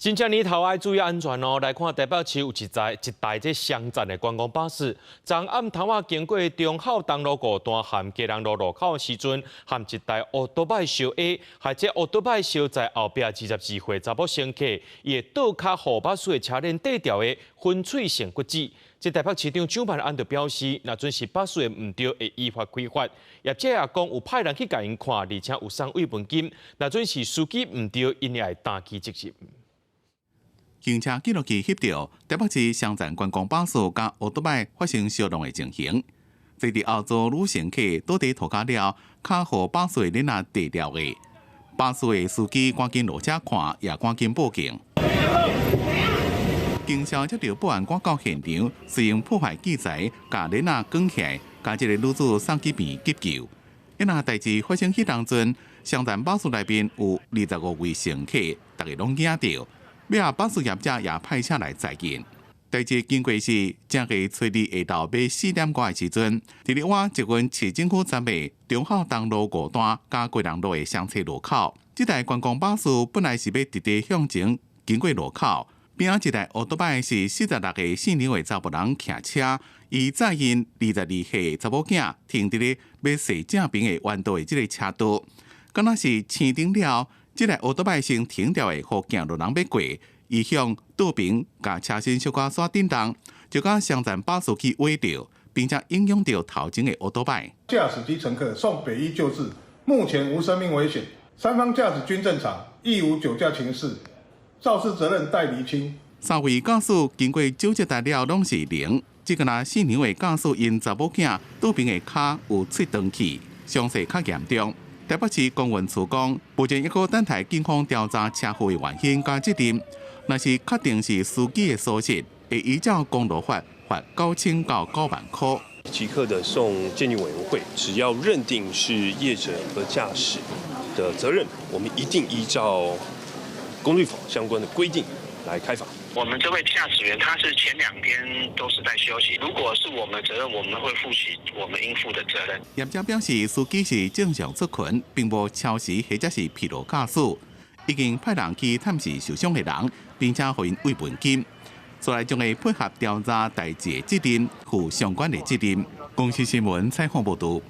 真正年頭愛注意安全哦！來看台北市有一台這雙層的觀光巴士，昨暗頭仔經過忠孝東路五段和基隆路路口的時陣，和一台歐多擺相挨，予這歐多擺相載後壁22歲查某乘客，伊的倒跤予巴士的車輪綴掉的粉碎性骨折。這台北市長蔣萬安就表示，若準是巴士的毋對，會依法開罰。業者也講有派人去共𪜶看，而且有送慰問金。若準是司機毋對，𪜶也會擔起責任。行車記錄器翕著台北市雙層觀光巴士佮歐多擺發生相撞的情形。坐佇後座女乘客倒佇塗跤了，跤予巴士的輪仔綴掉的。巴士的司機趕緊落車看，也趕緊報警。警消接著報案趕到現場，使用破壞器材共輪仔捲起來，共這个女子送去病院急救。這若代誌發生彼當陣，雙層巴士內面有25位乘客，逐家攏驚著。尾仔巴士業者也派車來載𪜶。代誌經過是正月初二下晝欲4點外的時陣，佇咧倚捷運市政府站的忠孝東路五段佮基隆路的雙叉路口，這台觀光巴士本來是欲直直向前經過路口，邊仔一台歐多擺是46個姓劉的查埔人騎車，伊載𪜶22歲查某囝停佇咧欲踅正爿的彎道的這个車道，敢若是青燈了。這台歐多擺先停著的，予行路人欲過，伊向倒爿共車身小可煞振動，就共雙層巴士去歪著，並且影響著頭前的歐多擺。駕駛及乘客送北醫救治，目前無生命危險，三方駕駛均正常，亦無酒駕情事，肇事責任待釐清。三位駕駛經過酒測了攏是零，這個若姓劉的駕駛𪜶查某囝倒爿的跤有碎斷去，傷勢較嚴重。台北市公運處講，目前抑閣等待警方調查車禍的原因佮責任，若是確定是司機的疏失，會依照公路法罰9000到9萬塊。即刻的送鑑定委員會，只要認定是業者和駕駛的責任，我們一定依照公路法相關的規定來開罰。我們這位駕駛員，他是前2天都是在休息。如果是我們責任，我們會負起我們應負的責任。業者表示，司機是正常出勤，並無超時或者是疲勞駕駛，已經派人去探視受傷的人，並且予𪜶慰問金。所來將會配合調查代誌的責任，負相關的責任。公視新聞採訪報導。